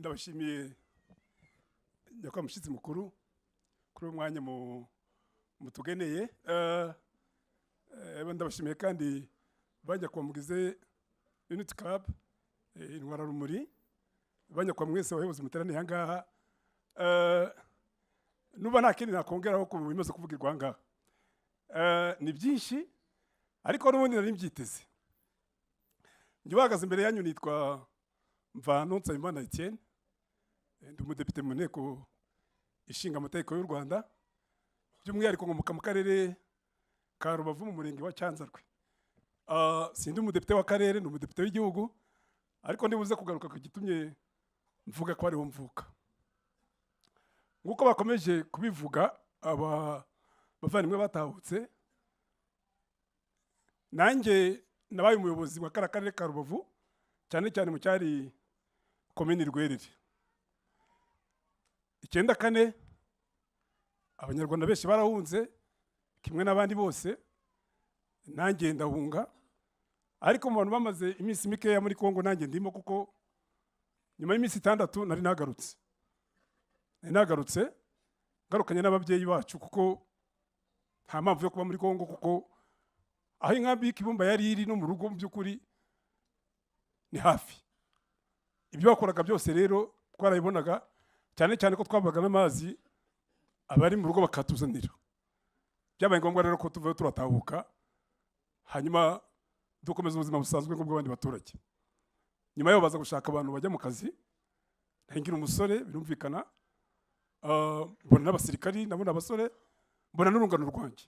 Ndabashimiye nyakubahwa mushyitsi mukuru kuri uyu mwanya mutugeneye. Ndabashimiye kandi bajya kwa mugize Unity Club Intwararumuri, bajya kwa mwese abayobozi muteraniye aha ngaha. Nuba nta kindi nakongeraho ku bimaze kuvugirwa aha ngaha, ni byinshi ariko n'ubundi nari mbyiteze. Njye uhagaze imbere yanyu nitwa Mvano Nsabimana Etienne, ndi umudepite mu Nteko Ishinga Amategeko y'u Rwanda, by'umwihariko nkomoka mu Karere ka Rubavu mu Murenge wa Cyanzarwe. Sindi umudepite w'akarere, ni umudepite w'igihugu, ariko ndibuze kugaruka ku gitumye mvuga ko ariho mvuka. Nk'uko bakomeje kubivuga aba bavandimwe batahutse, nanjye nabaye umuyobozi wa kariya karere ka Rubavu, cyane cyane mu cyari Komini Rwerere. 94 Abanyarwanda benshi barahunze kimwe n'abandi bose, nanjye ndahunga, ariko mu bantu bamaze iminsi mikeya muri Kongo nanjye ndimo, kuko nyuma y'iminsi 6 nari nagarutse. Nari nagarutse ngarukanye n'ababyeyi bacu, kuko nta mpamvu yo kuba muri Kongo, kuko aho inkambi y'Ikibumba yari iri no mu rugo mu by'ukuri ni hafi. Ibyo bakoraga byose rero twarabibonaga, cyane cyane ko twabaga n'amazi abari mu rugo bakatuzanira. Byabaye ngombwa rero ko tuvayo turatahuka, hanyuma dukomeza ubuzima busanzwe nk'ubw'abandi baturage. Nyuma yaho baza gushaka abantu bajya mu kazi, ngira umusore birumvikana, mbona n'abasirikari, ndabona abasore, mbona n'urungano rwanjye,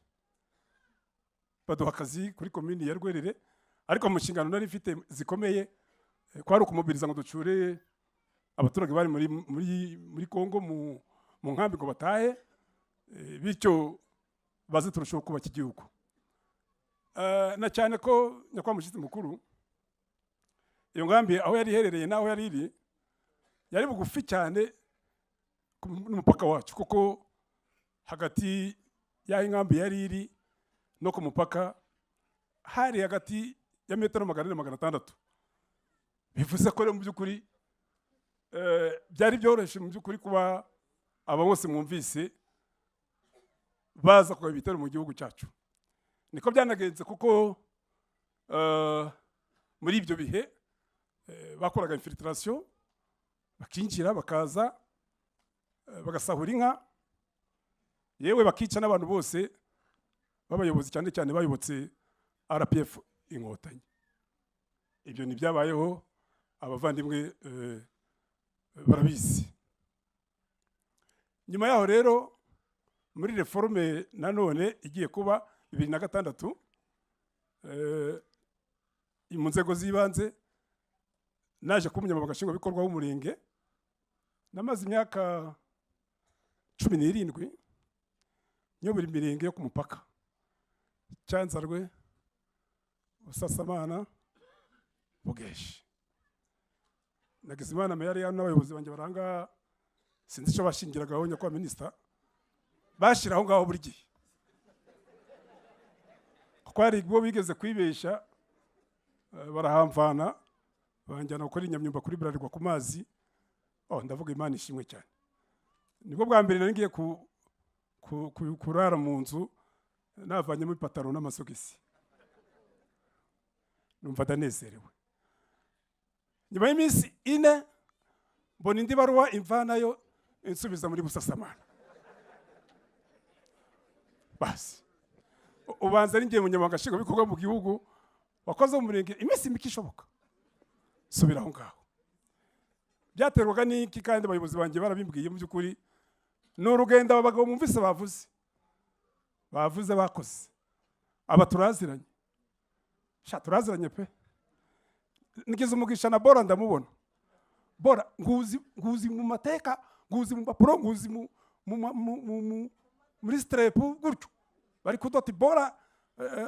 baduha akazi kuri Komini ya Rwerere. Ariko mu nshingano nari mfite zikomeye kwari ukumobiriza ngo ducure abaturage bari muri Kongo mu nkambi ngo batahe, bityo baze turusheho kubaka igihugu. Na cyane ko nyakubahwa mushyitsi mukuru, iyo nkambi aho yari iherereye n'aho yari iri yari bugufi cyane n'umupaka wacu, kuko hagati y'aho inkambi yari iri no ku mupaka hari hagati ya metero 400 na 600. Bivuze ko rero mu by'ukuri byari byoroshye mu by'ukuri kuba aba bose mwumvise baza kugaba ibitero mu gihugu cyacu. Niko byanagenze, kuko muri ibyo bihe bakoraga infiltration, bakinjira bakaza bagasahura inka, yewe bakica n'abantu bose b'abayobozi, cyane cyane bayobotse RPF Inkotanyi. Ibyo ntibyabayeho, abavandimwe barabizi. Nyuma yaho rero muri réforme nanone igiye kuba 2006 mu nzego z'ibanze, naje kuba umunyamabanga nshingwabikorwa w'umurenge. Namaze imyaka 17 nyobora imirenge yo ku mupaka, Cyanzarwe, Busasamana, Bugeshi. Nagize Imana yari n'abayobozi banjye baranga, sinzi icyo bashingiragaho nyakubahwa minisita, bashyira aho ngaho buri gihe, kuko hari ubwo bigeze kwibeshya barahamvana banjyana gukora inyamyumba kuri Bralirwa ku mazi. Ndavuga Imana ishimwe cyane, nibwo bwa mbere nari ngiye kurara mu nzu navanyemo ipataro n'amasogisi, numva ndanezerewe. Nyuma y'iminsi 4 mbona indi baruwa imvanayo insubiza muri Busasamana. Basi ubanza ari ngiye munyamabanga nshingwabikorwa mu gihugu wakoze mu murenge iminsi mike ishoboka, subira aho ngaho. Byaterwaga n'iki? Kandi abayobozi banjye barabimbwiye, mu by'ukuri ni urugendo aba bagabo mwumvise bavuze bakoze. Aba turaziranye, sha turaziranye pe. Ngize umugisha na Bora ndamubona. Bora nguzi mu mateka, nguzi mu mpapuro, nguzi muri strep gutyo bari kudota Bora,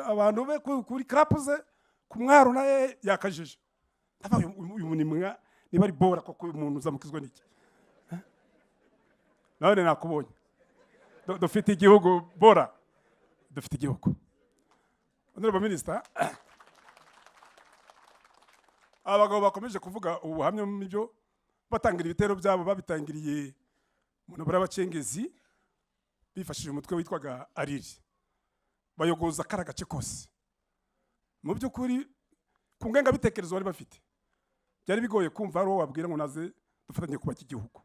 abantu be kuri krapuze ku mwaro naye yakajije. Ndavuga uyu ni mwa niba ari Bora koko, uyu muntu uzamukizwa n'iki? None nakubonye. Dufite igihugu Bora, dufite igihugu. Honorable Minister, abagabo bakomeje kuvuga ubuhamya mu byo Batangira ibitero byabo, babitangiriye mu ntambara y'Abacengezi, bifashishije umutwe witwaga ARIRI, bayogoza kara gace kose. Mu by'ukuri, ku ngengabitekerezo bari bafite, byari bigoye kumva hari uwo wabwira ngo naze dufatanye kubaka igihugu.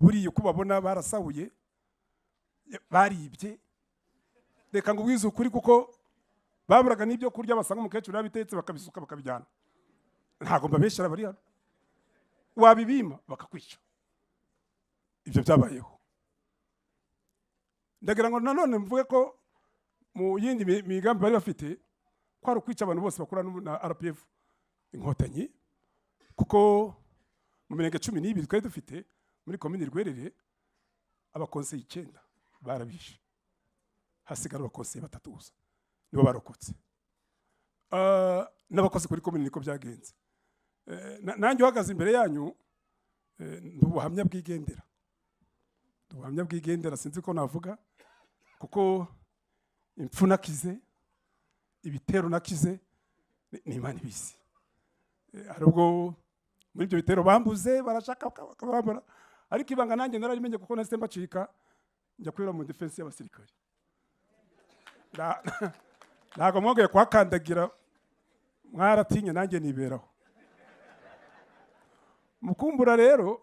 Buriya uko babona, barasahuye, baribye. Reka ngo ubwize ukuri, kuko baburaga n'ibyo kurya, basanga umukecuru yabitetse, bakabisuka bakabijyana. Ntabwo mbabeshyira, bari hano. Wabibima bakakwica. Ibyo byabayeho. Ndagira ngo nanone mvuge ko mu yindi migambi bari bafite ko ari ukwica abantu bose bakora na RPF Inkotanyi, kuko mu mirenge 12 twari dufite muri komini Rwerere, abakonseye icyenda barabishe, hasigara abakonseye batatu gusa, nibo barokotse. N'abakozi kuri komini niko byagenze. Nanjye uhagaze imbere yanyu, ndi ubuhamya bwigendera, ndi ubuhamya bwigendera. Sinzi ko navuga, kuko impfu nakize, ibitero nakize, ni Imana ibizi. Hari ubwo muri ibyo bitero bambuze, barashaka bakabambura, ariko ibanga nanjye nararimenye, kuko nahise mbacika, njya kwibera mu defense y'abasirikare. Ntabwo mwongeye kuhakandagira, mwaratinye, nanjye niberaho. Mukumbura rero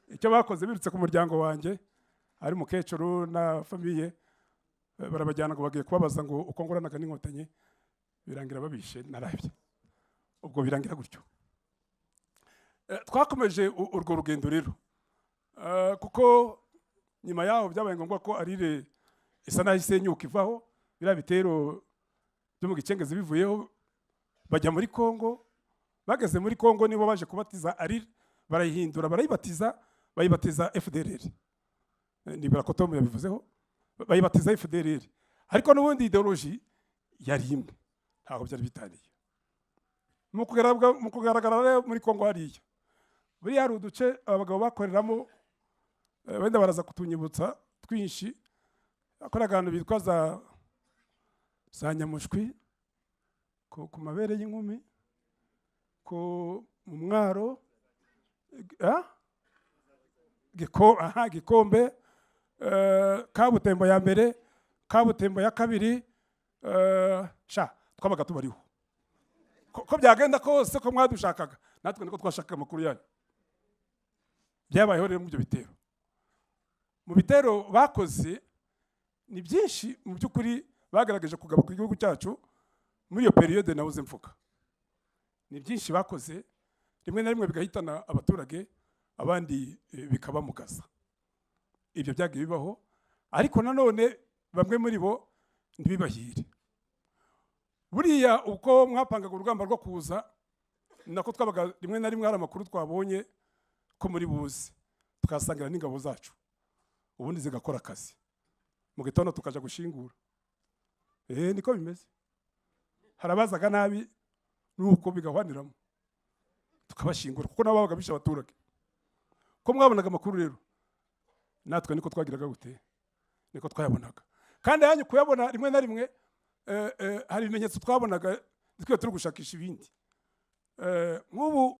icyo bakoze, birutse ku muryango wanjye, ari umukecuru na famille, barabajyana ngo bagiye kubabaza ngo uko ngoranaga n'Inkotanyi, birangira babishe. Narabye ubwo birangira gutyo. Twakomeje urwo rugendo rero, kuko nyuma yaho byabaye ngombwa ko ARIRE isa naho isenyuka, ivaho, biriya bitero byo mu Gicengezi bivuyeho, bajya muri Kongo. Bageze muri Kongo nibo baje kubatiza ARIRE, barayihindura, barayibatiza, bayibatiza FDLR. Nibura ko Tom yabivuzeho, bayibatiza FDLR, ariko n'ubundi idéologie yari imwe, ntabwo byari bitaniye. Mu kugaragara rero muri Kongo hariya, buriya hari uduce abagabo bakoreramo, wenda baraza kutunyibutsa twinshi, bakoraga ahantu bitwa za Nyamushwi, ku mabere y'inkumi, ku mu mwaro, ah? Aha, Gikombe, Kabutembo ya mbere, Kabutembo ya kabiri, sha twabaga tubariho. Ko byagenda kose, ko mwadushakaga, natwe niko twashakaga amakuru yanyu. Byabayeho rero mu ibyo bitero. Mu bitero bakoze ni byinshi, mu by'ukuri bagaragaje kugaba ku gihugu cyacu muri iyo période nabuze mvuga. Ni byinshi bakoze, rimwe na rimwe bigahitana abaturage, abandi bikabamugaza. Ibyo byagiye bibaho, ariko nanone bamwe muri bo ntibibahire. Buriya uko mwapangaga urugamba rwo kuza, nako twabaga rimwe na rimwe hari amakuru twabonye ko muri buze, tukasangira n'ingabo zacu, ubundi zigakora akazi, mu gitondo tukaja gushingura. Niko bimeze. Harabazaga nabi, nuko bigahwaniramo, tukabashingura, kuko nabo babaga bishe abaturage. Ko mwabonaga amakuru rero, natwe niko twagiraga gute, niko twayabonaga. Kandi ayanyu kuyabona rimwe na rimwe, hari ibimenyetso twabonaga twe turi gushakisha ibindi. Nk'ubu